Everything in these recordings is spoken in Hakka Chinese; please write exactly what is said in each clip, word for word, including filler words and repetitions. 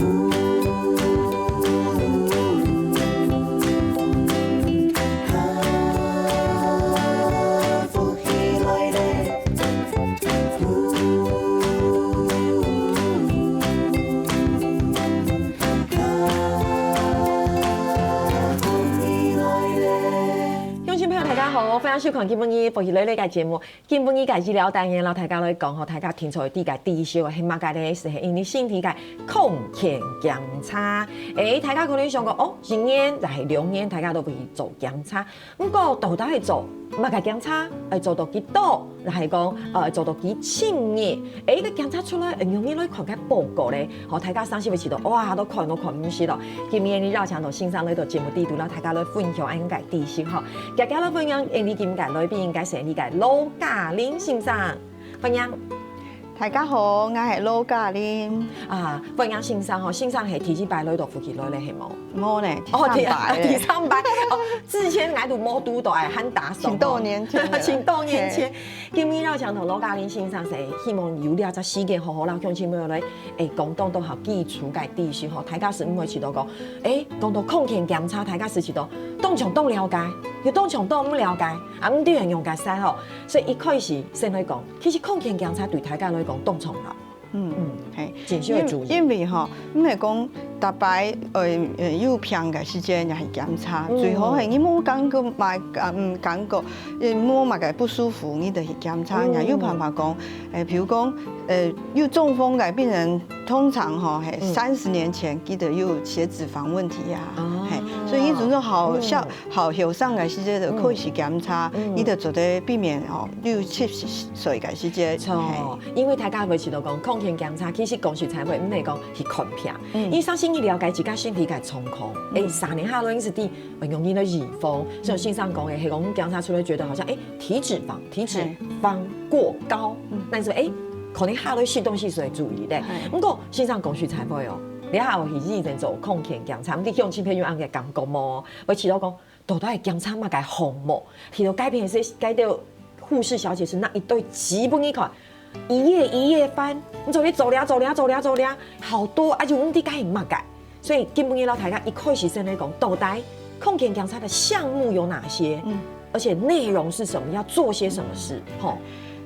鄉親朋友，大家好，歡迎收看今晡日《福氣來了》个節目。今晡日个醫療單元，摎大家來講吼，大家聽著个第一个知識係麼个呢？係因為身體个康健檢查。誒，大家可能想講，哦，一年抑係兩年，大家都會去做檢查。毋過到底係做麼个檢查？愛做到幾多？抑係講，呃，做到幾深入？誒，个檢查出來，呃，仰般來看个報告咧？吼，大家常時會試著，哇，都看都看毋識咯。今晡日邀請到先生來到節目裡肚，摎大家來分享恁个知識吼。今日來分享，誒，你今日个來賓，應該係你个羅嘉玲先生。 歡迎。大家好，𠊎係羅嘉玲。啊，歡迎先生吼，先生係第一擺來到福氣來了，係無？無呢，第哦，第，三擺了。第三擺。哦，之前𠊎都無堵到，哎，還打手哦。真多年前了。真多年前。嘿。今晡日邀請到羅嘉玲先生，係希望有這隻時間好好摎鄉親朋友來，誒，講當多好基礎个知識吼，大家係毋會試著講，誒，講到康健檢查，大家係試著當像當了解，又當像當毋了解，啊，毋知愛仰結煞吼。所以一開始先來講， 其實康健檢查對大家來講當重要。嗯，嗯，嘿，真需要注意。因，因為吼，毋係講逐擺，呃，呃，有病个時節，你去檢查，嗯。最好係你無感覺嘛，嗯，感覺，呃，無麼个不舒服，你就去檢查，嗯。也有辦法講，誒，比如講，呃，有中風个病人，通常吼，嘿，嗯。三十年前，佢就有血脂肪問題啊，哦。嘿，所以你準做好，嗯。 好後生个時節就開始檢查，嗯。嗯。你就做得避免哦，六七十歲个時節。著，嘿。因為大家會試著講，康健檢查，其實講實在話，毋係講去看病。嗯。因為首先你了解自家身體个狀況，嗯。誒，三年下來，你係知，呃，容易來預防。像先生講个，係講檢查出來覺得好像，誒，體脂肪，體脂肪過高，嘿。嗯。但是，誒，可能下來食東西所以注意咧。嘿。毋過，先生講實在話哦，你下有去醫院做康健檢查，毋知鄉親朋友恁个感覺無？會試著講， 到底檢查麼个項目？去到該片係，該个護士小姐係拿一堆紙分你看，一頁一頁翻，你做得做了，做了，做了，做了，好多，啊，就毋知該係麼个。所以今晡日摎大家一開始先來講，到底康健檢查个項目有哪些？嗯。而且內容是什麼？要做些什麼事？吼。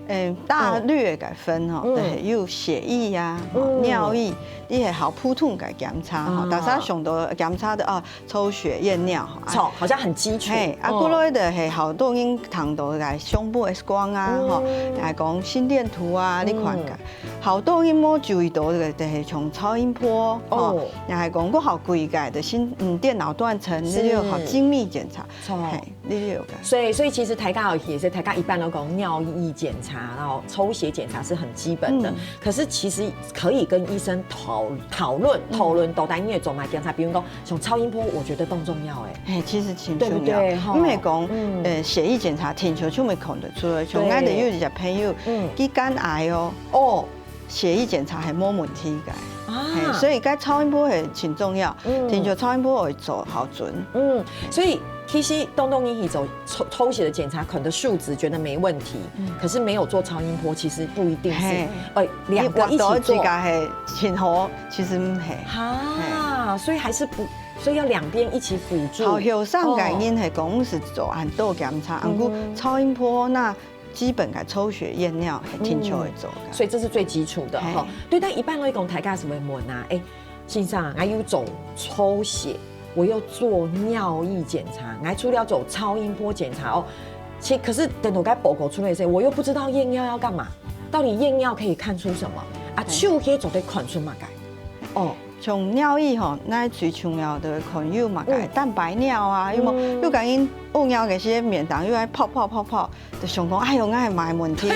嗯，大略个分吼，嗯。對，有血液呀，吼，嗯。尿液，這係好普通个檢查，吼，哦。大家想到檢查个，哦， 抽血驗尿，吼，啊。抽，好像很基礎。嘿，啊，哦。過來就係好多人聽到个胸部X光啊，吼，嗯。也講心電圖啊，嗯。這款个。好多人無注意到个，就係像超音波，吼，哦。也係講過好貴个，就心，嗯，電腦斷層，是。這就好精密檢查。抽。嘿，這就有个。所以，所以其實大家有去，所以大家一般都講尿液檢查，然後抽血檢查是很基本的。嗯。可是其實可以跟醫生討，討論，嗯。討論到底你會做麼个檢查，比如講 像超音波，我覺得當重要欸。嘿，其實真重要。對不對？吼。毋係講，嗯。呃，血液檢查定著就會看得出來。像對。𠊎兜有一隻朋友，嗯。佢肝癌哦，哦。血液檢查係無問題个。啊。嘿，所以該超音波係真重要，嗯。定著超音波會做好準。嗯，所以其實當多人去做抽，抽血的檢查，可能數值覺得沒問題，嗯。可是沒有做超音波，其實不一定是，嘿。呃，兩個一起做。你畫到自家係真好， 其實毋係。哈，嘿。所以還是不，所以要兩邊一起輔助。好後生个人係講係做恁多檢查，哦。毋過嗯。超音波那基本个抽血驗尿係定著會做个。嗯。所以這是最基礎的，嘿。吼。對，但一般來講，大家係會問啊，欸，先生啊，𠊎有做抽血，我又做尿液檢查，𠊎除了做超音波檢查哦，其，可是等到該報告出來時，我又不知道驗尿要幹嘛，到底驗尿可以看出什麼啊？嘿。抽血做得看出麼个？ 哦。像尿液吼，該最重要就看有麼个嗯。蛋白尿啊，有無？嗯。有个人屙尿个時面頂又愛泡泡泡泡，就想講，哎喲，𠊎係麼个問題？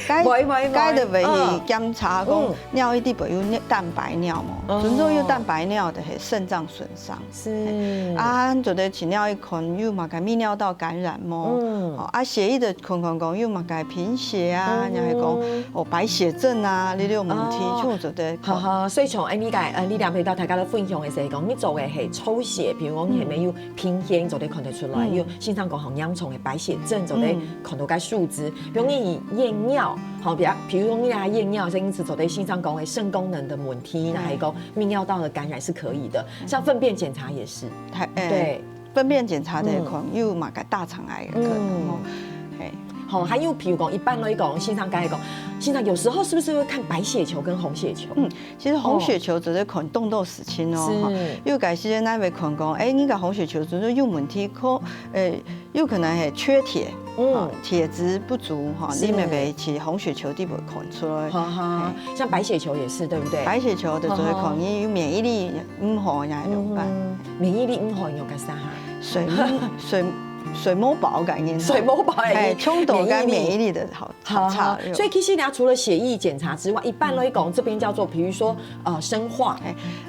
該，會，會，會。該就會去檢查講，嗯。尿液底背有尿，蛋白尿無？哦。準做有蛋白尿就係腎臟損傷。是。嘿。啊，做得盡量去看有麼个泌尿道感染無？嗯。哦，啊，血液就看看講有麼个貧血啊，嗯。也係講，哦，白血症啊，這種問題，哦。就做得看。好，好，所以像恁呢个，呃，兩位到大家來分享个係講，你做个係抽血，比如講你係無有貧血，做得看得出來，有先生講好嚴重个白血症，做得看到个數字。比如你驗尿，好，比如比如講你啊驗尿，甚至做得先生講个腎功能的問題，那還有講泌尿道的感染是可以的，像糞便檢查也是，對。糞便檢查个可能有麼个大腸癌个可能吼，嘿。好，還有比如講，一般來講，先生剛才講，先生有時候是不是會看白血球跟紅血球？嗯，其實紅血球只是看動到事情哦，哈，有个時間那會看講，哎，你个紅血球只是有問題，可，呃，有可能係缺鐵，嗯，鐵質不足哈，你咪會去紅血球地步看出來。哈哈，像白血球也是，對不對？白血球的時候可能有免疫力 毋好，也有辦。免疫力毋好，有个啥哈？水水水无饱感应，水无饱感应，冲到个免疫力的好差。所以其实呢，除了血液检查之外，一般来讲，这边叫做，比如说呃生化，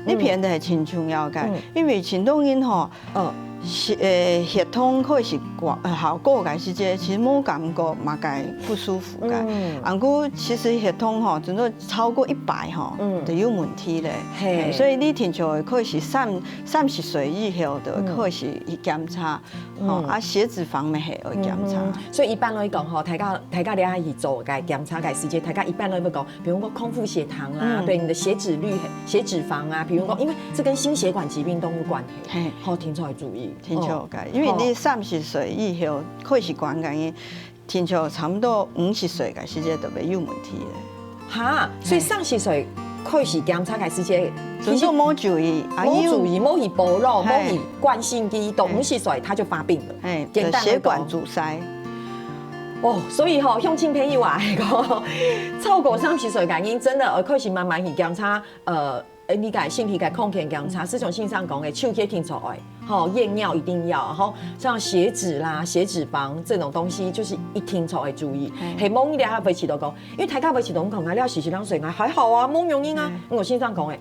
你偏的很清楚要个，因为很多人吼，嗯，血呃血糖开始高，呃好高个时节，其实无感觉嘛个不舒服个。嗯，啊，过其实血糖吼，真的 超过一百吼，嗯，就有问题咧。嘿，所以你听说开始三三十岁以后就开始去检查，吼，啊血脂肪乜係要检查。所以一般来讲吼，大家大家咧去做个检查个时间，大家一般来讲，比如说空腹血糖啊，对你的血脂率、血脂肪啊，比如说，因为这跟心血管疾病都有关系，嘿，好，听说要注意，听说个，因为你三十岁以后开始管个， 听说差不多五十岁个时节就会有问题了。哈，所以三十岁开始检查个时节，其实无注意，无注意，无去保养，无去关心佢，到五十岁他就发病了。哎，简单血管阻塞。哦，所以吼，乡亲朋友啊，超过三十岁个人真的呃开始慢慢去检查，呃。 呃，你个身体个康健检查，就像先生讲个，手机听说哎，吼，验尿一定要，吼，像血脂啦、血脂肪这种东西，就是一定要注意。嘿，望你了维持到讲，因为大家维持到讲啊，了时时人说啊，还好啊，无原因啊。我先生讲个，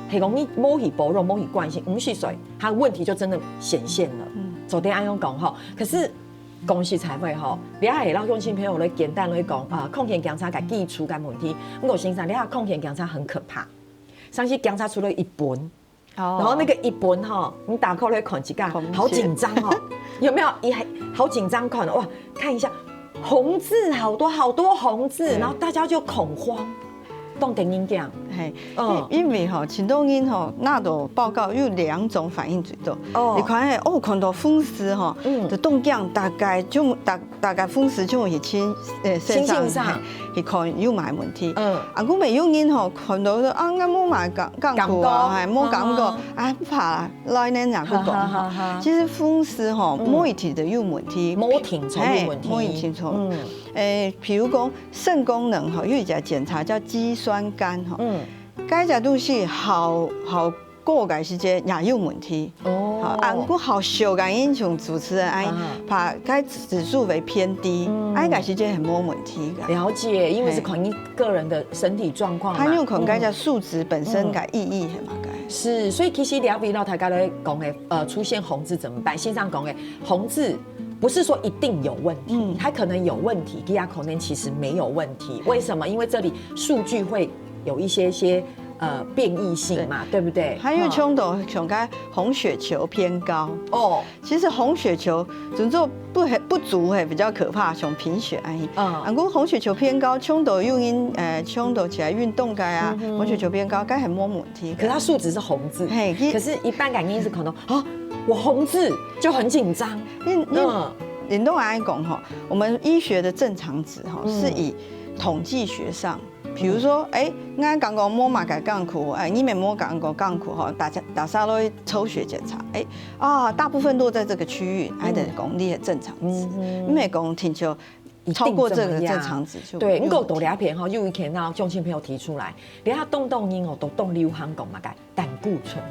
系讲你无去保养，无去关心，五十岁，他问题就真的显现了。昨天安样讲吼，可是讲实在话吼，你还让乡亲朋友来简单来讲啊，康健检查个基础个问题。我先生，你看康健检查很可怕。 上次检查出了一本，然后那个一本哈，你打开来看一下，好紧张哦，有没有？一好紧张看，哇，看一下，红字好多好多红字，然后大家就恐慌，当得人讲，嘿，因因为哈，很多人哈，拿到报告有两种反应最多。哦，你看，哦，看到红字哈，嗯，就当讲大概就大 大概粉丝就会去，呃，先生去看有无问题。嗯，啊，我们有人吼看到说啊，我无嘛感感觉啊，还无感觉啊，怕啦，来年也不讲哈。其实粉丝吼，无一定都有问题，无一定都有问题，无一定都。嗯，诶，比如讲肾功能吼，有一个检查叫肌酸酐吼，嗯，该只东西好好 过个时节也有问题。哦，啊，毋过好笑个，因像主持人哎，把该指数为偏低，哎，个时节很无问题个。了解，因为是看你个人的身体状况。他有可能该个数值本身个意义很嘛个。是，所以其实了解到大家咧讲的，呃，出现红字怎么办？先生讲的红字不是说一定有问题，它可能有问题，也可能其实没有问题。为什么？因为这里数据会有一些些 呃变异性嘛，对不对？还有冲到像个红血球偏高哦，其实红血球只做不不足还比较可怕，像贫血而已。嗯，啊，如果红血球偏高，冲到运动，呃，冲到起来运动该啊，红血球偏高，该很没问题。可是它数值是红字，嘿，可是一般感应是可能啊，我红字就很紧张。嗯，运动来讲哈，我们医学的正常值哈是以统计学上。 比如说，哎，我刚刚摸马改港苦，哎，你们摸港港港苦哈，大家大家都会抽血检查，哎，啊，大部分落在这个区域，哎，的功力很正常值，因为讲听说超过这个正常值就对，你够多两篇哈，有一天啊，乡亲朋友提出来，连他动动音哦，都动流行讲嘛改胆固醇。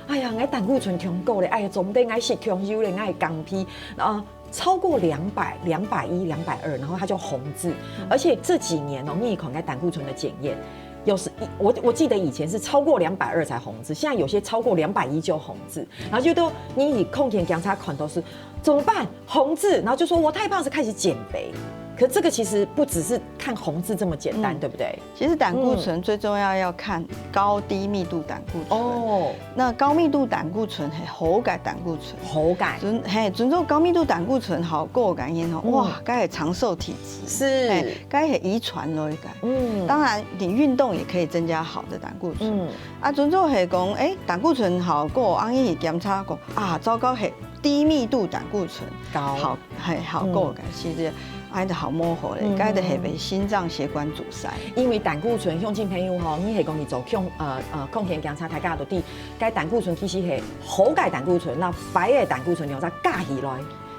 哎呀，我胆固醇挺高的，哎呀，总得我食挺油的，我降皮，然后 超过两百、两百一、两百二，然后它就红字。而且这几年哦，你看该胆固醇的检验，有时我我记得以前是超过两百二才红字，现在有些超过两百一就红字，然后就都你以空前检查看都是怎么办？红字，然后就说我太胖，是开始减肥。可这个其实不只是看红字这么简单，嗯。对不对？其实胆固醇最重要要看高低密度胆固醇。哦。那高密度胆固醇係好个胆固醇。好个。準，係，準做高密度胆固醇好个个人吼，嗯。哇，該係長壽體質。是。係，該係遺傳落个。嗯。當然，你運動也可以增加好的膽固醇。嗯。啊，準做係講，欸，膽固醇好个，啊，你去檢查過，啊，糟糕，係低密度胆固醇高。好，係，好个，嗯。其實恁就好無好咧，嗯。該就係會心臟血管阻塞。因為膽固醇，鄉親朋友吼，你係講你做胸，呃，呃，胸腺檢查，大家都知，該膽固醇其實係好个膽固醇，那壞个膽固醇兩隻加起來，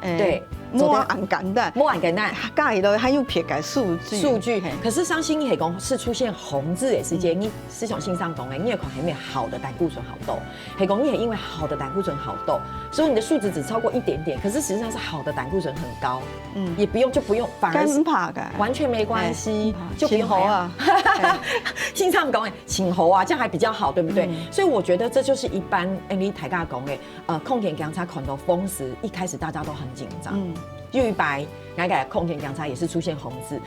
欸，對，無恁簡單。無恁簡單。加起來還有別个數據。數據，嘿。可是上次你係講是出現紅字的時間，嗯。你思想性上講的，你也可能還沒有好的膽固醇好多。 係講你係因為好的膽固醇好多，所以你的數值只超過一點點，可是實際上是好的膽固醇很高，嗯。也不用，就不用，反而是該毋怕个。完全沒關係，欸，毋怕，就不用還要。盡好啊。欸。心上講，欸，盡好啊，這樣還比較好，對不對？嗯。所以我覺得這就是一般，欸，你大家講的，呃，空間檢查看到風濕，一開始大家都很緊張。嗯。有一擺，那個空間檢查也是出現紅字，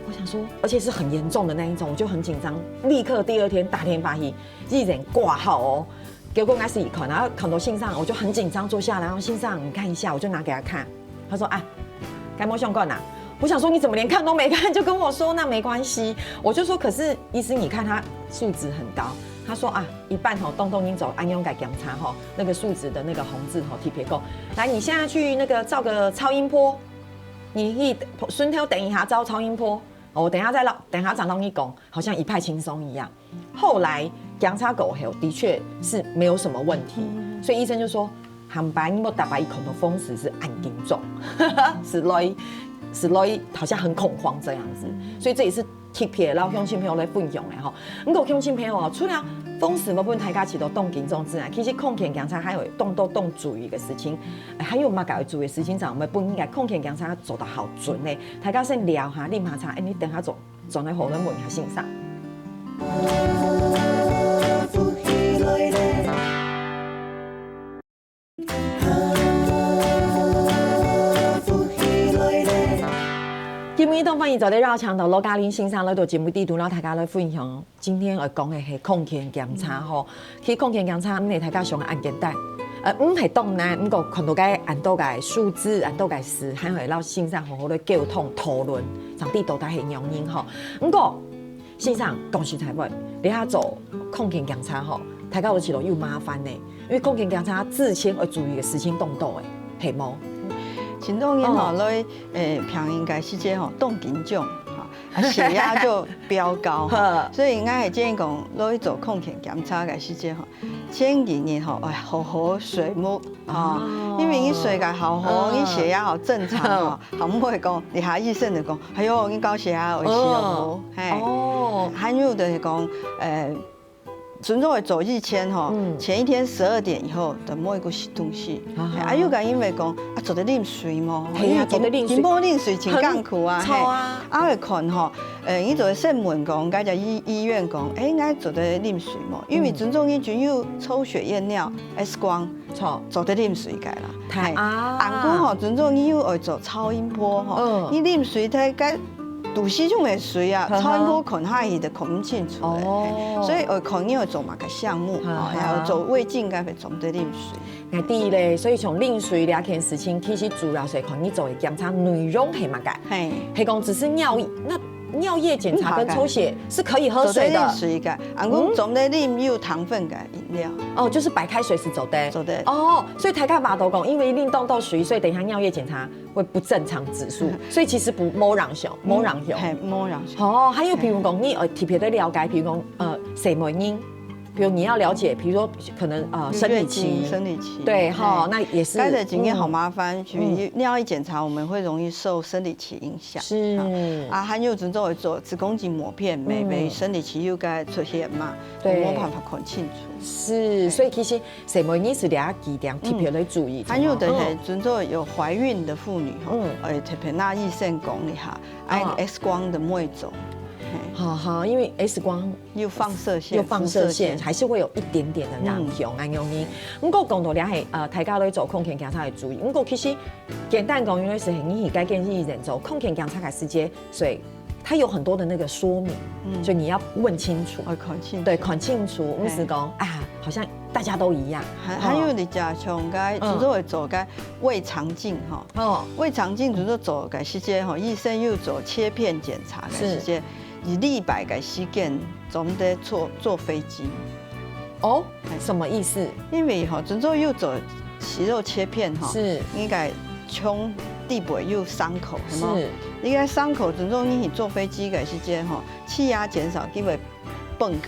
我想說，而且是很嚴重的那一種，我就很緊張，立刻第二天打電話去， 醫生掛號哦。結果𠊎係一看，然後看到先生，我就很緊張坐下來，然後先生你看一下，我就拿給他看。他說啊，該無相干啊。我想說你怎麼連看都沒看就跟我說那沒關係？我就說可是醫師你看他數值很高。他說啊，一般吼，當當恁樣做恁樣个檢查吼，那個數值的那個紅字吼特別高。來，你現在去那個照個超音波，你去順便等一下照超音波，哦，我等一下再嘮，等一下再嘮你講，好像一派輕鬆一樣。 後來檢查過後，的確是沒有什麼問題，嗯。所以醫生就說，下擺你莫逐擺一看到風濕係恁緊張，係來，係來好像很恐慌這樣子。所以這也是特別摎鄉親朋友來分享的吼。毋過鄉親朋友哦，除了風濕會分大家試著當緊張之外，其實空間檢查還有當多當注意的事情，還有麼个愛注意的事情，正會分𠊎空間檢查做到好準呢？大家先尞下，啉下茶，欸，你等下做 轉來好來問一下先生。今晡日當歡迎做得邀請到羅嘉玲先生來到節目裡肚，摎大家來分享。今天愛講个係空間檢查吼， 去空間檢查，毋係大家想个恁簡單，呃，毋係當難，毋過看到該恁多个數字、恁多个字，還會摎先生好好个溝通討論，上帝到底係仰般吼。毋過，先生講實在話，你遐做空間檢查吼，大家有時候有麻煩呢，因為空間檢查之前愛注意个事情當多个，係無？盡多人吼，哦。來，誒，病院个時節吼，當緊張，吼，啊，血壓就飆高，吼。好。所以𠊎會建議講，來做空間檢查个時節吼， 前幾日吼，哎，好好睡目啊，哦。因為你睡个好好，哦。你血壓好正常哦，嗯。好，毋會講，你下醫生就講，哎喲，你高血壓，有事哦，哦。嘿。哦。還有就是講，呃，準做會做以前吼，嗯。前一天十二點以後就莫一個食東西。啊哈。哎，還有个因為講，啊，做得啉水無？嘿啊，因為今，做得啉水。今晡日啉水真艱苦啊，很，嘿。臭啊。啊，會看吼， 誒，你做得先問講，該隻醫，醫院講，誒，𠊎做得啉水無？因為準做你就有抽血驗尿、X光，著。做得啉水个啦。太，嘿，啊。毋過吼，準做你有愛做超音波吼，嗯。你啉水忒該肚屎就無水啊，呵呵。超音波看下去就看毋清楚了，哦。嘿，所以愛看你愛做麼个項目，好，哦，然後做胃鏡該會做得啉水。 𠊎知咧，所以像啉水這件事情，其實主要係看你做个檢查內容係麼个。嘿。係講只是尿液，那尿液檢查跟抽血是可以喝水的。做得啉水个，啊，嗯。講做得啉有糖分个飲料。哦，就是白開水係做得。做得。哦，所以大家話到講，因為啉當多水，所以等一下尿液檢查會不正常指數，所以其實不，無影響，無影響。嗯，嘿，無影響。哦，還有比如講，你，呃，特別个了解，比如講，呃，細妹人， 比如你要了解，比如說可能，呃，生理期。月經、生理期。對，哈，嘿。那也是，該个真个好麻煩，嗯。去尿液檢查，我們會容易受生理期影響。是。啊，還有準做會做子宮頸抹片，嗯。因為生理期又該出現嘛，對。無辦法看清楚。是，嘿。所以其實細妹人係這幾點特別來注意，嗯。還有的，哦。嘿，準做有懷孕的婦女吼，嗯。誒，特別摎醫生講一下，愛，哦。X光个妹做。哈哈，因為X光有放射線，有放射線，還是會有一點點的影響，恁樣呢。不過講到這係，呃，大家都做空腔檢查的注意。不過其實簡單講，因為係你係該建議人做空腔檢查的時間，所以它有很多的那個說明，所以你要問清楚。哦，看清楚。對，看清楚，毋係講啊，好像大家都一樣。還還有你加像該，嗯主要會做該胃腸鏡哈，哦，胃腸鏡主要做个時間哈，醫生又做切片檢查个時間，一禮拜个時間總得坐坐飛機。哦，什麼意思？因為哈，準做又做息肉切片哈，是應該胸底背有傷口，係無？是你个傷口準做你去坐飛機个時間哈，氣壓減少，佢會崩開，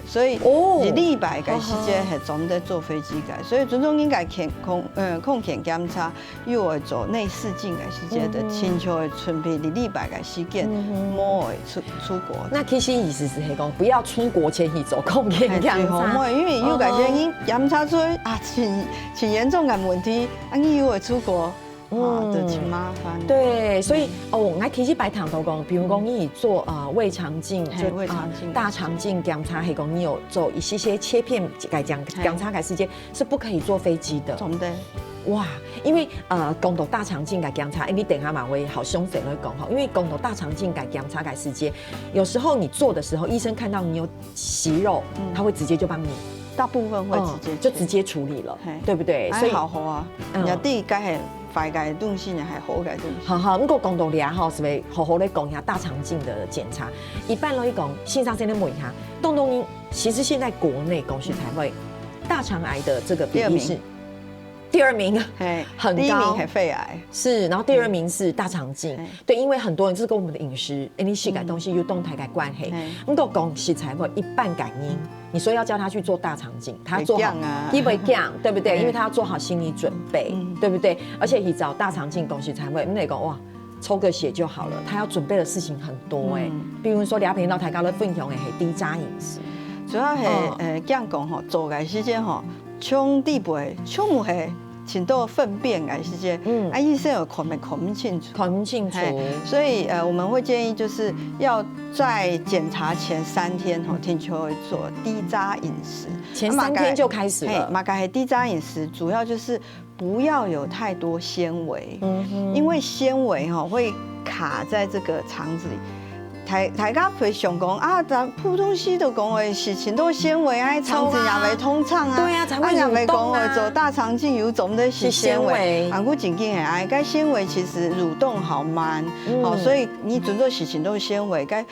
所以哦一禮拜个時間係總得坐飛機个，所以準做應該健康，呃，空氣檢查，又會做內視鏡个時間的，嗯哼親像會準備一禮拜个時間，嗯哼無會出出國。那其實意思是係講，不要出國前去做空腔哎，檢查。最好莫，因為有个人檢查出來啊，真真嚴重个問題，啊，你又會出國，啊，嗯就真麻煩。對，所以哦，𠊎其實擺談到講，比如講你做呃胃腸鏡，嘿就胃腸鏡呃大腸鏡檢查，係講你有做一些些切片个檢檢查个時間是不可以坐飛機的。總得。哇，因為呃講到大腸鏡个檢查，哎，你等下嘛會好詳細來講吼，因為講到大腸鏡个檢查个時間，有時候你做的時候，醫生看到你有息肉，他會直接就幫你，大部分會直接嗯就直接處理了嘿，對不對？所以哎，好好啊，嗯你第一个係壞个東西，你還好个東西。好好，毋過講到這吼，係毋係好好來講一下大腸鏡的檢查？一般來講，先生先來問一下，東東，其實現在國內講實在話，大腸癌的這個比例是第二名，嘿，很高第一名係肺癌。是，然後第二名是大腸鏡嗯，對，因為很多人就是跟我們的飲食，哎，你食个東西有當大个關係。嗯毋過講實在話，一般个人，你說要叫他去做大腸鏡，他做好會驚啊佢會驚，對不對？嗯因為他要做好心理準備，嗯對不對？而且去找大腸鏡講實在話，毋係講哇，抽個血就好了，他要準備的事情很多哎。嗯比如說，李亞平老大家都分享的係低渣飲食，主要係嗯呃，這樣講吼，做个時間吼，胸底背全部係盡多糞便个時間，嗯啊，醫生有看沒看不清楚。看不清楚。嘿，所以呃，我們會建議就是要在檢查前三天吼，定期會做低渣飲食。前三天就開始了嘿，嘛个係低渣飲食，主要就是不要有太多纖維，嗯哼因為纖維吼會卡在這個腸子裡。大大家會想講啊，咱普通時都講會食盡多纖維啊，腸子也會通暢啊，對啊，腸胃蠕動啊也會講會做大腸鏡有總得食纖食纖維維。啊，毋過正經个，哎，該纖維其實蠕動好慢，嗯哦，所以你準做食盡多纖維，該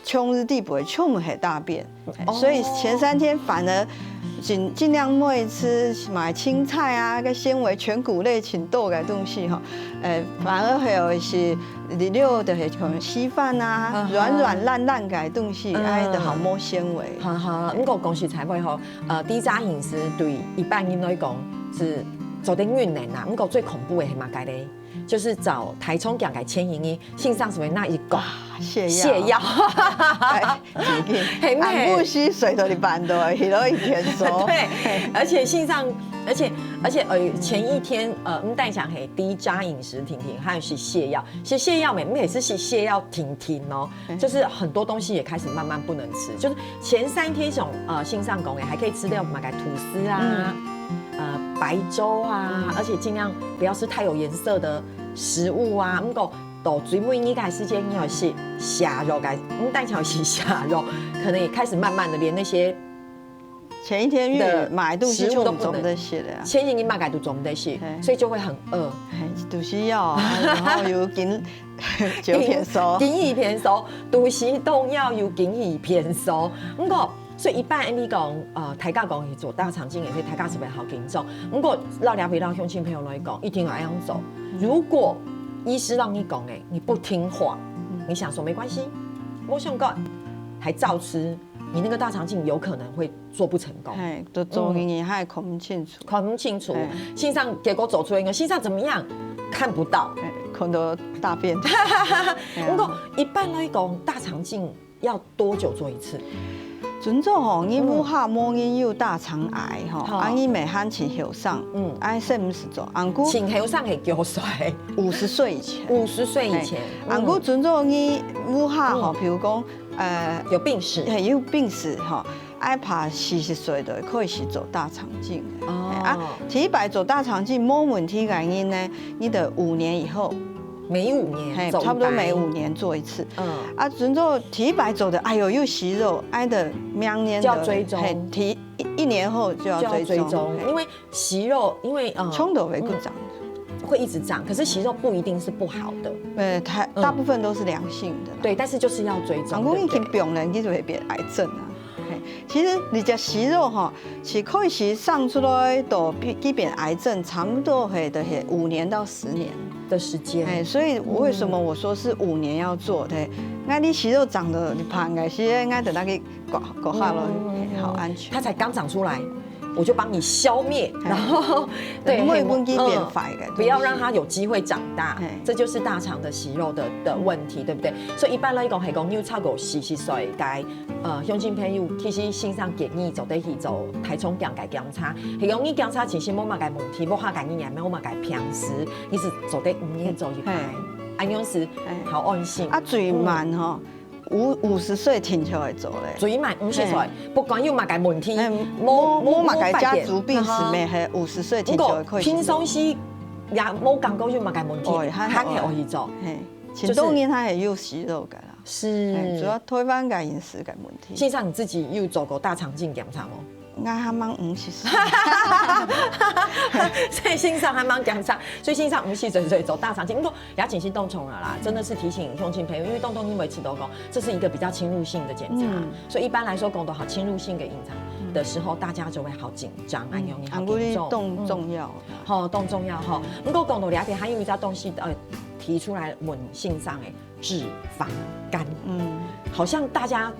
腸子底背全部係大便。哦所以前三天反而盡盡量莫食麼青菜啊，該纖維全穀類盡多个東西吼，呃，反而還有係第六就係像稀飯啊，嗯哼軟軟爛爛个東西，嗯哎，就好無纖維。哈哈，毋過講實在話吼，呃，低渣飲食對一般人來講係做得忍耐啦，毋過最恐怖的係麼个咧？就是照大腸鏡个前一日，先生係毋係拿一個瀉藥。瀉藥。哎，正經，嘿咩暗晡時睡到一半都，去了一天所。對，而且先生，而且而且呃，前一天呃，毋單淨係低渣飲食停停，還有食瀉藥，食瀉藥乜，乜係食瀉藥停停哦，就是很多東西也開始慢慢不能吃，就是前三天像呃先生講的，還可以吃掉麼个吐司啊，呃白粥啊，而且盡量不要吃太有顏色的食物啊。毋過到最尾呢个時間，你要食瀉藥个，毋單淨係食瀉藥，可能也開始慢慢的連那些前一天預的買東西食物都不能就總得食了啊。前一日買个都總得食，嘿所以就會很餓。嘿，就是要啊，然後有緊九片收。緊一片收，都是都要有緊一片收。毋過，所以一般你講，呃，大家講去做大腸鏡，也是大家是不是好緊張？毋過，老了陪老鄉親朋友來講，一定要這樣做。如果醫師讓你講，哎，你不聽話，你想說沒關係，我想講，還照吃，你那個大腸鏡有可能會做不成功。嘿，都做你還看不清楚。看不清楚哎。先生結果走出來，先生怎麼樣？看不到。哎，看到大便。不過一般來講，大腸鏡要多久做一次？準做吼，你屋下無人有大腸癌吼，好。啊，你乜還盡後生，嗯。啊，係毋係做？毋過盡後生係幾歲？五十歲以前。五十歲以前，嘿，嗯。毋過準做你屋下吼，嗯。比如講，呃，有病史。嘿，有病史吼，愛爬四十歲就開始做大腸鏡。哦。嘿，啊，第一擺做大腸鏡無問題个人呢，你得五年以後。每五年嘿，做一擺。差不多每五年做一次。嗯。啊，準做第一擺做个，哎喲，有息肉，哎的，明年的，就要追蹤。嘿，第一，一年後就要追蹤，就要追蹤，嘿。因為息肉，因為，呃，衝突會不长。嗯，會一直长，可是息肉不一定是不好的。呃，它，嗯。大部分都是良性的啦。对，但是就是要追踪，啊，我已经对不对？病人，你就會變癌症啊。嘿，其實你个息肉吼，是開始生出來到變，變癌症，差不多嘿，就是五年到十年。的時間。哎，所以为什么我说是五年要做？对，那你息肉长得你爬应该是应该等那个搞搞下来，嗯。哎，好安全。它才刚长出来，我就帮你消灭，哎。然后，对，莫分佢变坏个，嗯，不要让它有机会长大，哎。这就是大肠的息肉的，的问题，对不对？所以一般来讲，系讲有超过四十岁个，呃，乡亲朋友，其实先生建议做得去做大肠镜个检查，系讲你检查其实无么个问题，无下个你也没有么个病史，你是做得五年做一摆，嘿。恁样是，哎。好安心。啊，最慢吼， 五，五十岁定著會做咧。最慢五十歲，嘿。不管有麼个問題，嘿，無，無，無麼个家族病史無發現。咩，嘿，五十歲定著會開始做。毋過平常時也無感覺有麼个問題，哦，還，還係會去做。嘿，就是，盡多人還係有息肉个啦。是。嘿，主要台灣个飲食个問題。先生，你自己有做過大腸鏡檢查無？ 𠊎還吂五十歲。所以先生還吂檢查，所以先生毋係純粹做大腸鏡，毋過也真係當重要啦，真的是提醒鄉親朋友，因為當多人會知道講，這是一個比較侵入性的檢查，嗯。所以一般來說，講到好侵入性的檢查的時候，嗯。大家就會好緊張，嗯。恁樣你好緊張。啊，毋過你當重要。嗯。吼，當重要吼。毋過講到這邊，還有一隻東西，呃，提出來問先生的， 脂肪肝。嗯。好像大家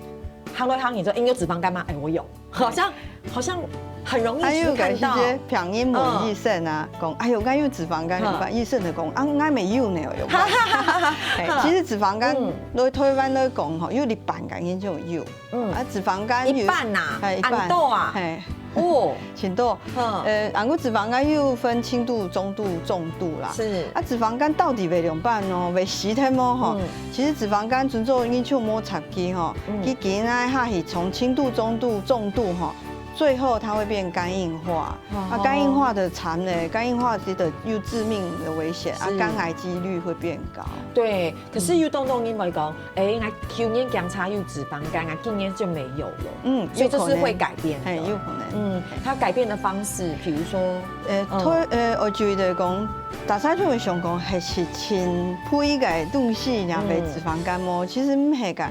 行來行去說，欸，你有脂肪肝嗎？欸，我有。好像，好像很容易去看到。還有个係這病人問醫生啊，嗯。講，哎喲，𠊎有脂肪肝，嗯。怎麼辦？醫生就講，啊，𠊎乜有呢，有關。欸，其實脂肪肝，嗯。在台灣來講吼，有一半个人就有。 嗯。啊，脂肪肝有，一半吶，欸，一半。恁多啊？嘿。哦。盡多。嗯。呃，啊，𠊎脂肪肝又分輕度、中度、重度啦。是。啊，脂肪肝到底會仰般呢？會死忒無吼？嗯。其實脂肪肝準做你就無插佢吼，嗯。佢緊來下去從輕度、中度、重度吼，最後它會變肝硬化。哦。啊，肝硬化就慘咧，肝硬化其實有致命的危險，啊，是。肝癌機率會變高。對，可是有當多人會講， 欸，𠊎舊年檢查有脂肪肝，𠊎今年就沒有了。嗯，所以這是會改變的。有可能。嘿，有可能。嗯，它改變的方式，比如說，呃，嗯。推，呃，我覺得講，大家就會想講，還係盡肥个東西，然後會脂肪肝無？嗯。其實毋係个，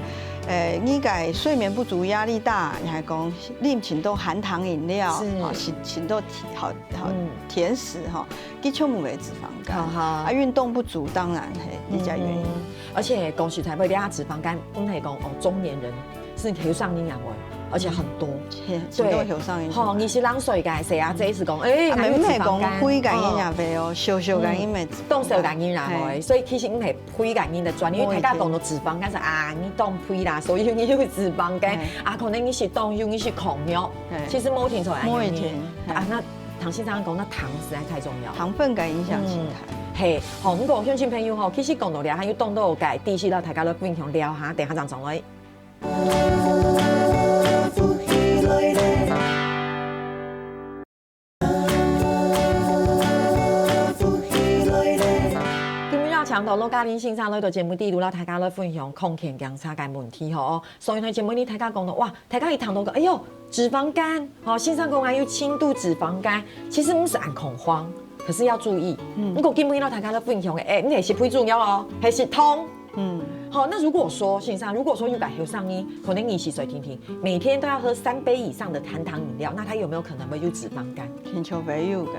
呃，你个睡眠不足、壓力大，你還講啉盡多含糖飲料，是。哦，食盡多甜，好，好，嗯。甜食吼，佢就毋會脂肪肝。哈哈。啊，運動不足，當然嘿，一个原因。嗯。 而且講實在話，你啊脂肪肝，毋係講哦中年人，係後生人也會，而且很多。嘿，對。盡多後生人。吼，二十零歲个，細阿姐係講，欸，啊，還有脂肪肝。毋係講肥个人也會哦，嗯。小小个人乜脂肪肝。嗯。當小个人也會，嘿。所以其實毋係肥个人的專利，因為大家講到脂肪肝係啊，你當肥啦，所以你有脂肪肝。嘿。啊，可能你係當幼，你係狂肉，嘿。其實無一定就恁樣。無一定，嘿。啊，那唐先生講，那糖實在太重要。糖分个影響盡大。嗯。 嘿，好，毋過鄉親朋友吼，其實講到這，還有當多个知識，摎大家來分享了哈，等下正轉來。今日邀請到羅嘉玲先生來到節目底肚，摎大家來分享康健檢查个問題吼。所以呢，節目裡大家講到，哇， 大家一談到講，哎喲，脂肪肝，吼，先生講還有輕度脂肪肝，其實毋使恁恐慌，可是要注意。嗯。如果今晡日摎大家來分享个，欸，你係食肥豬肉哦，還係糖？嗯。好，那如果說，先生，如果說有个後生人，可能二十歲定定，每天都要喝三杯以上的含糖飲料，那他有沒有可能會有脂肪肝？定著會有个，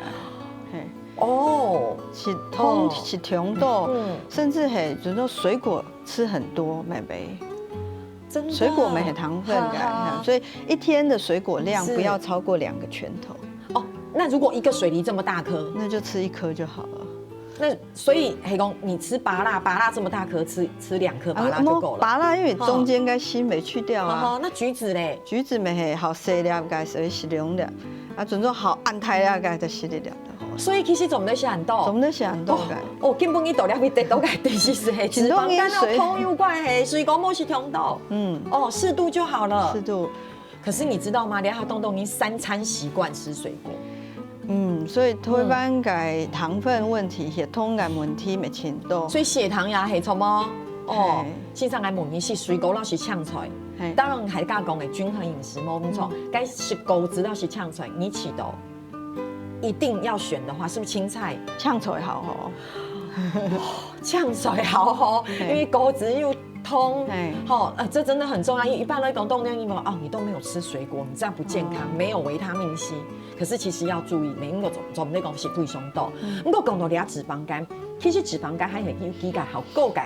嘿。哦。食糖，哦。食糖多，嗯。甚至係，準做水果 吃很多，妹妹。真的。水果乜係糖分个，哈哈。所以一天的水果量不要超過兩個拳頭。是。哦，那如果一個水梨這麼大顆？那就吃一顆就好了。那所以係講你吃芭樂，芭樂這麼大顆，吃吃兩顆芭樂就夠了。啊，無芭樂，因為中間个心沒去掉啊。好好，那橘子嘞？橘子乜係好細粒个，所以食兩粒。啊，準做好恁大粒个，就食一粒就好。所以其實做毋得食恁多。做毋得食恁多个。哦，哦，根本你大粒你得到个知識係，脂肪肝摎糖有關係，水果無食忒多。嗯。哦，適度就好了。適度。 可是你知道嗎？連他東東已經三餐習慣吃水果。嗯，所以台灣个糖分問題、血糖个問題乜真多。所以血糖也係錯哦。哦，嘿。先生來問你，食水果還是青菜？嘿。當然，大家講个均衡飲食無毋著，嗯。該食果子還是青菜，你試著一定要選的話，是不是青菜？青菜好吼。 青菜好吼，嘿。因為果子又通，嘿。吼，呃，這真的很重要。因為一般來講，當然因為，哦，你都沒有吃水果，你這樣不健康，嗯。沒有維他命C。可是其實要注意，每一個總，總那個是不相多。嗯。不過講到這脂肪肝，其實脂肪肝還有一個好高个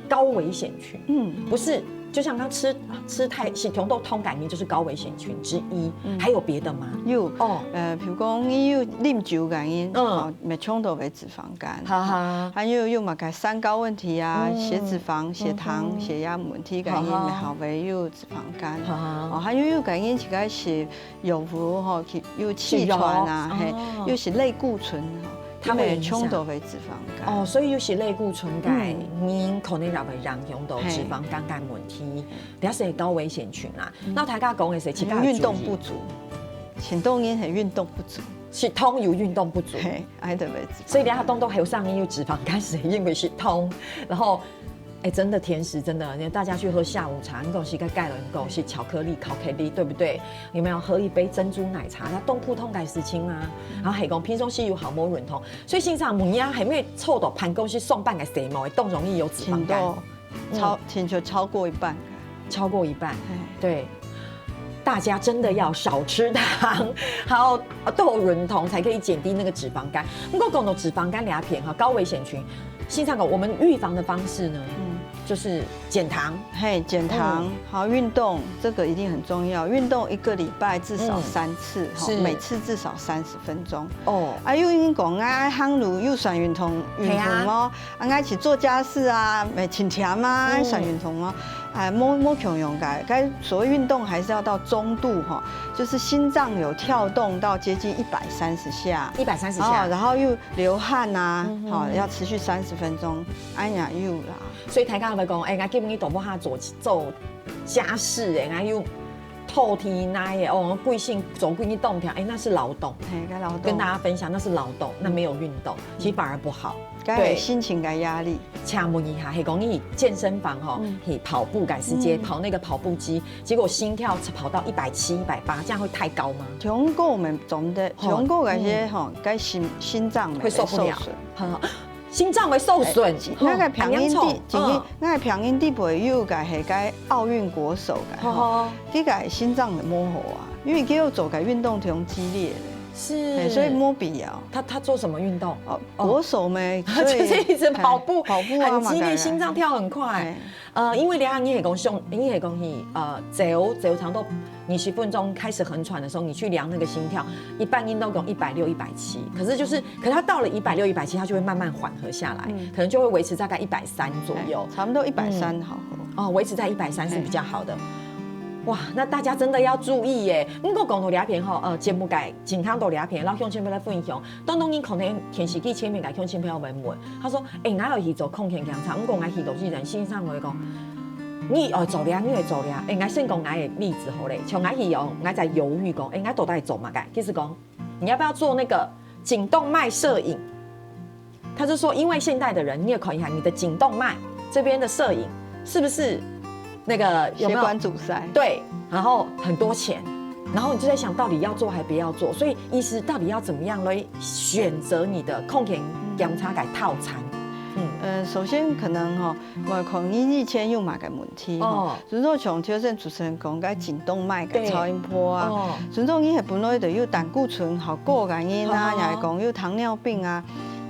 高危險群，嗯。不是，就像他吃，吃太，是紅豆通感染就是高危險群之一，嗯。還有別的嗎？有，哦。呃，比如講你有啉酒个人，嗯。哦，乜衝到會 脂肪肝。哈哈。還有有麼个三高問題啊，嗯。血脂肪、血糖、嗯哼。血壓問題个人，哈哈。乜好會有脂肪肝。哈哈。哦，還有有个人自家食藥物吼，佢有氣喘啊，食藥，嘿，哦。有食類固醇吼，佢乜衝到會脂肪肝。哦，所以有食類固醇个，嗯。人可能也會影響到，嘿。脂肪肝个問題，這係高危險群啊。嗯。那大家講个係，自家要注意。運動不足，很多人係運動不足。 食糖又運動不足。嘿，愛得位置。所以等下東東還有上面有脂肪肝，是因為食糖，然後，哎，真的甜食真的，大家去喝下午茶，你講是个蓋倫狗，是巧克力、巧克力，對不對？有沒有喝一杯珍珠奶茶？那動不動開始清啊，然後還講平常時有好無運動，所以先生每日還沒有坐到辦公室上班个時候，都容易有脂肪肝。真的。 超，嗯。全球超過一半。超過一半，嘿。對。大家真的要少吃糖，還有豆乳糖，才可以減低那個脂肪肝。不過講到脂肪肝這片哈，高危險群，先生講，我們預防的方式呢，嗯。就是減糖。嘿，減糖，嗯。好，運動，這個一定很重要。運動一個禮拜至少三次，嗯。哈，是。每次至少三十分鐘。哦。啊，又因為講啊，行路又算運動，運動哦。嘿啊。 啊，愛去做家事啊，乜盡忝啊，嗯。愛算運動哦。哎，無，無共樣个，該所謂運動還是要到中度吼，就是心臟有跳動到接近一百三十下。一百三十下。哦，然後又流汗啊，嗯哼。好，要持續三十分鐘，哎呀，有啦。所以大家會講，哎，𠊎今日都無法做，做家事，哎，𠊎又 拖地那些哦，歸身做歸日動跳，哎，那是勞動。嘿，該勞動。跟大家分享，那是勞動，那沒有運動，其實反而不好。該有心情个壓力。對。請問一下，係講你健身房吼，嗯。去跑步个時間，嗯。跑那個跑步機，結果心跳跑到一百七、一百八，這樣會太高嗎？中國我們總的，吼，中國該些，嗯。吼，該心，心臟會受不了。會受損。好， 心臟會受損。哎，該个病因底，哦，恁嚴重。其實，嗯。該个病因底背有个係該奧運國手个，吼。吼吼。佢个心臟就無好啊，因為佢有做个運動忒激烈咧。是。哎，所以無必要。他，他做什麼運動？哦，哦。國手咩，所以，就是一直跑步，哎，跑步啊，很激烈，嘛，該个。心臟跳很快。哎。 呃，因為量你係講上，你係講去，呃，走，走差不多二十分鐘開始很喘的時候，你去量那個心跳，一般人都講一百六、一百七，可是就是，可是他到了一百六、一百七，他就會慢慢緩和下來，嗯。可能就會維持大概一百三左右。哎，差不多一百三好。嗯。哦，維持在一百三是比較好的。哎。哇，那大家真的要注意耶。不過講到這片吼，呃，節目个健康到這片，摎鄉親朋友來分享，當當然可能電視機前面个鄉親朋友會問， 佢講：「哎，𠊎愛去做抗癌檢查，毋過𠊎去到之前，先生會講，你愛做了，你愛做了。」哎，𠊎先講𠊎个例子好咧，像𠊎去哦，𠊎在猶豫講，哎，𠊎到底做麼个？其實講，你要不要做那個頸動脈攝影？他就說，因為現代的人，你也可以看你的頸動脈這邊的攝影是不是那個有沒有血管阻塞？對，然後很多錢，然後你就在想到底要做還不要做，所以醫師到底要怎麼樣來選擇你的抗癌檢查个套餐？嗯。呃，首先可能吼，愛看你以前有麼个問題吼。哦。準做像頭先主持人講个頸動脈个超音波啊，對。哦。準做你係本來就有膽固醇較高个人啊，哦。也係講有糖尿病啊，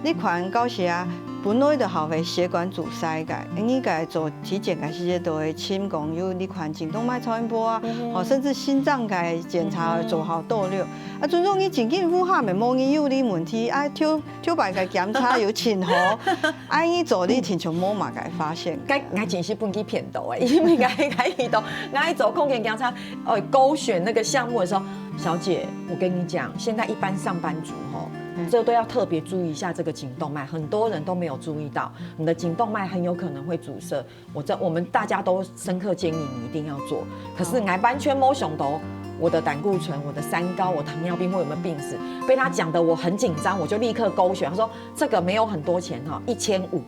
你看到時啊，本來就較會血管阻塞个，你个做體檢个時節都會尋講有這款頸動脈超音波啊，哦，甚至心臟个檢查做好多了。啊，尊重你緊緊呼喊，無你有這問題，啊，頭頭擺个檢查有盡好，啊，你做你親像無麼个發現。該𠊎真係分佢騙到誒，因為𠊎𠊎遇到𠊎做空間檢查，呃，勾選那個項目的時候，小姐，我跟你講，現在一般上班族吼，這都要特別注意一下這個頸動脈，很多人都沒有注意到，你的頸動脈很有可能會阻塞。我这我们大家都深刻建议你一定要做，可是你还完全没想到我的胆固醇、我的三高、我糖尿病会有没有病史，被他讲得我很紧张，我就立刻勾选。他说这个没有很多钱哈，一千五，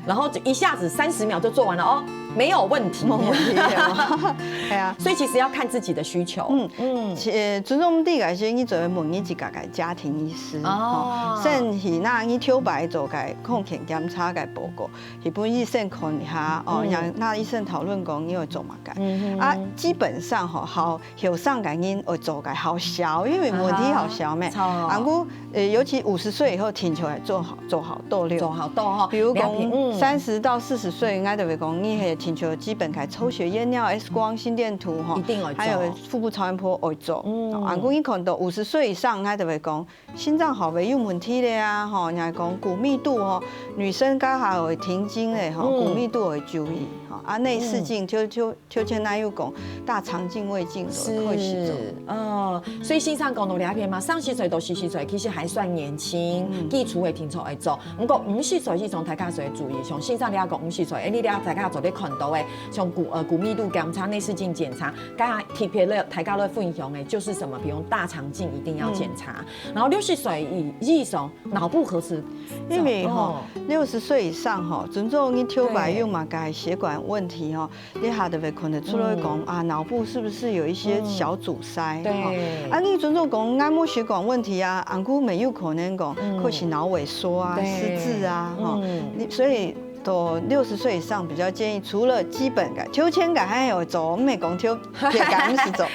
然后就一下子三十秒就做完了哦，没有问题。没问题啊。哎呀，所以其实要看自己的需求。嗯嗯，其呃，尊重你个是你做问你自家个家庭医师哦，甚至那你头摆做个空间检查个报告，去分医生看一下哦，让那医生讨论讲你要做么个。啊，基本上吼，好后生个人会做个好少，因为问题好少咩。啊，我呃，尤其五十岁以后，听说会做好做好多了。做好多哈，比如讲三十到四十岁，应该都会讲，你系听说基本个抽血验尿、X 光、心电图哈，一定要做，还有腹部超音波会做。嗯，啊，我你看到五十岁以上，应该都会讲。心脏好会有问题的啊，吼，人家讲骨密度吼，女生刚好会停经的吼，骨密度会注意，吼，啊，内视镜就就就现在又讲大肠镜、胃镜都可以去做。是，嗯，所以先生讲到两片嘛，三十岁到四十岁其实还算年轻，基础的定著会做。不过五十岁以上大家就要注意，像先生你要讲五十岁，哎，你了大家做咧看到的，像骨呃骨密度检查、内视镜检查，刚刚特别咧大家咧分享的就是什么，比如大肠镜一定要检查。 然后六十岁以以上，脑部核磁，因为吼，六十岁以上吼，尊重你头摆有嘛个血管问题吼，你下就会看得出来讲啊，脑部是不是有一些小阻塞？对，啊，你尊重讲，那么血管问题啊，俺姑没有可能讲，或是脑萎缩啊、失智啊，吼，你所以。 到六十岁以上比较建议，除了基本个，抽签个还有做，毋系讲抽别个毋是做，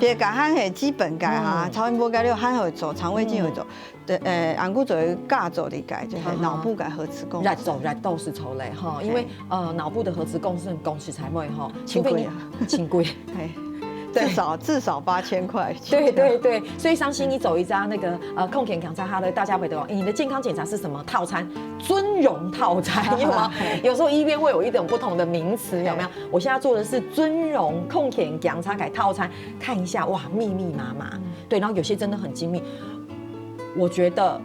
别个还系基本个啊，超音波个了还有做，肠胃镜有做，对，呃，俺姑做个加做个，就是脑部个核磁共振。热做热到是出来哈，因为呃脑部的核磁共振讲实在话哈，除非你真贵，嘿，至少至少八千块。对对对，所以相信你走一张那个呃空间检查，他的大家会得讲，你的健康检查是什么套餐？ 尊荣套餐，有吗？有时候医院会有一种不同的名词，有没有？我现在做的是尊荣空间检查个套餐，看一下，哇，密密麻麻。对，然后有些真的很精密。我觉得，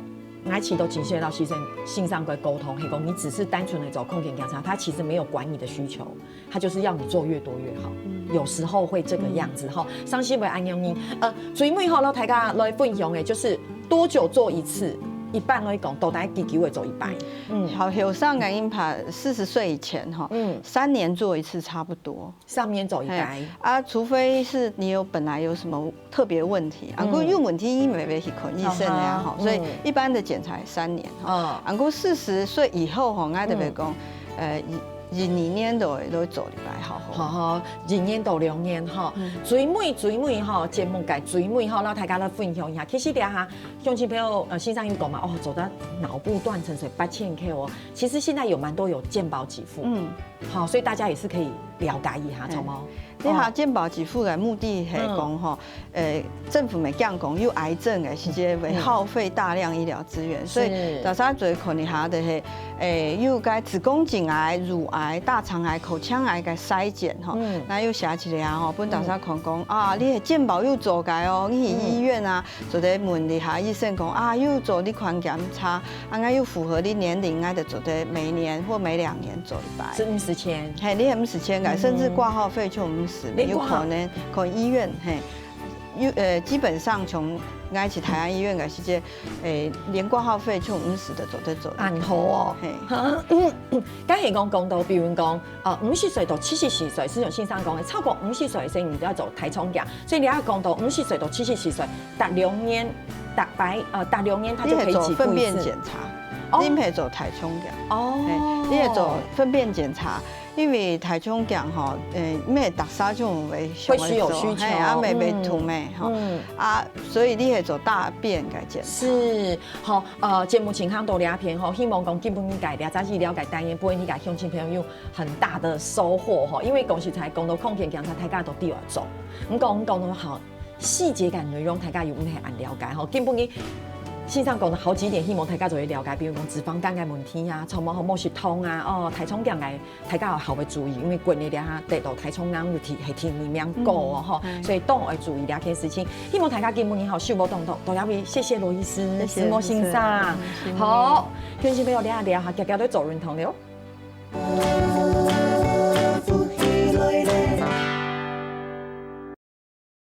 而且都请教到先生，先生个沟通，可以讲你只是单纯的走空间检查，他其实没有管你的需求。 他就是要你做越多越好，有时候会这个样子哈。相信会恁样呢，呃，最尾吼，让大家来分享的，就是多久做一次？一般来讲，到底几久会做一摆？嗯，好，后生个人怕四十岁以前哈，嗯，三年做一次差不多。三年做一摆啊，除非是你有本来有什么 特别问题，啊，毋过有问题伊袂袂去看医生个吼，所以一般的检查三年吼。啊，毋过四十岁以后吼，俺特别讲，呃，一一二年都会都会做一摆，好好。好好，一年到两年吼，最尾最尾吼，节目个最尾吼，让大家来分享一下。其实了哈，乡亲朋友，呃，先生有讲嘛，哦，走到脑部断层，所以八千块哦。其实现在有蛮多有健保给付，嗯，好，所以大家也是可以了解一下，好吗？ 你下健保给付个目的系讲吼，呃，政府每讲讲有癌症个时节会耗费大量医疗资源，所以大家最看一下就是，诶，有个子宫颈癌、乳癌、大肠癌、口腔癌个筛检吼，那又写起来啊吼，分大家看讲啊，你的健保有做个哦，你去医院啊，做得问一下医生讲啊，有做你款检查，啊，该有符合你年龄，啊，就做得每年或每两年做一摆。是五十千。嘿，你也五十千个，甚至挂号费就五十，有可能看医院，嘿，有呃，基本上从埃及台安医院个时间，诶，连挂号费就五十的做得做得。很好哦。嘿，刚才讲讲到，比如讲，呃，五十岁到七十四岁，是像先生讲的，超过五十岁的时候你就要做大肠镜，所以你要讲到五十岁到七十四岁，达两年，达白呃，达两年他就可以给付一次。你可以做粪便检查。哦你毋係做大腸鏡，哦嘿，你係做粪便檢查，因為大腸鏡吼，呃，毋係逐儕就會想會需有需求嘿，啊，會會嗯痛的吼，嗯啊，所以你係做大便个檢查。是，好，呃，節目進行到這片吼，希望講今晡日个了解，了解單元，分你个鄉親朋友有很大的收穫吼。因為講實在，講到健康檢查，大家都知愛做，毋過講到吼，細節个內容大家又毋係恁了解吼。今晡日先生講了好幾點，希望大家做得了解，比如講脂肪肝个問題啊，腸仔好無食通啊，哦，大腸鏡个 大家愛好好注意，因為國內這下得到大腸癌有提，係第二名高哦吼，嗯所以當愛注意這件事情。希望大家今晡日吼收穫當多，多謝位，謝謝羅醫師、謝謝石墨先生謝謝。好，鄉親朋友，這下聊下，遽遽都做運動了哦。